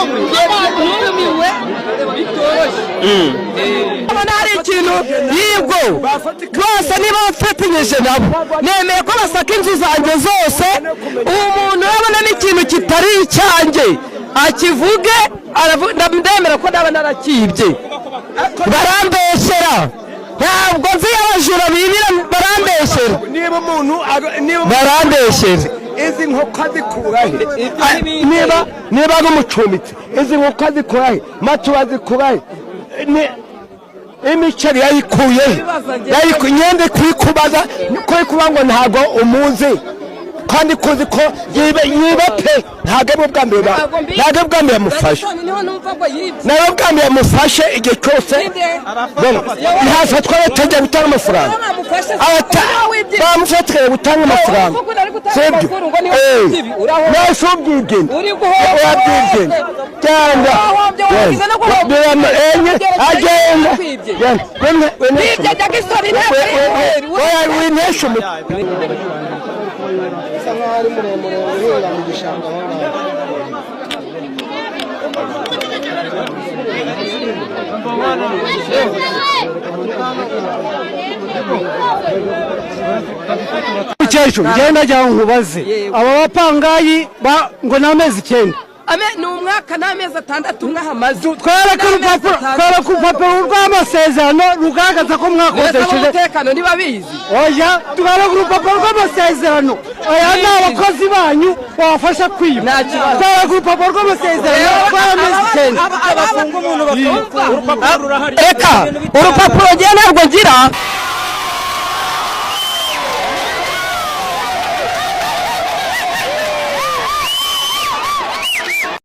Numiwe bitoroshye. Ndabona hari ikintu yibwo rwose. Niba mfatanyije nabo, nemeye ko basaka inzu zanjye zose. Umuntu urabona n'ikintu kitari icyanjye akivuge, ndemera ko naba narakibye. Barambeshyera, ntabwo nzi abajura bibira, barambeshyera. Niba umuntu niba Barambeshyera. Izi nkoko azikura he? Niba ari umucumbitsi, izi nkoko azikura he? Matura azikura he? Imiceri yayikuye he? Imyenda kuyikubaza, kuyikuba ngo ntabwo umuzi kandi kuzi ko yiba, yiba pe. Ntabwo ari ubwa mbere ntabwo ari ubwa mbere yamufashe. Niho numva ngo yibye. Nawe bwa mbere yamufashe igihe cyose ntafatwa batajya gutanga amafaranga. Bamufashe. Bamufatira gutanga amafaranga, sibyo? Nawe si ubyibye, urabyibye cyangwa enye agenda. Nibyo, Jackson, ntabwo ari Wintesha umutwe. Bisa nkaho ari muremure, uhinga mu gishanga aho ngaho. Mukecuru, ngenda nagira ngo nkubaze, aba bapangayi ngo ni amezi 9? Ni umwaka n'amezi 6 umwe ahamaze. Twereke urupapuro, twereke urupapuro rw'amasezerano rugaragaza ko mwakodesheje. Umutekano ntibabizi. Oya, twereke urupapuro rw'amasezerano. Aya ni abakozi banyu babafasha kwiba. Nta kibazo. Twereke urupapuro rw'amasezerano rw'amezi 9. Reka, urupapuro ngiye ntabwo ngira.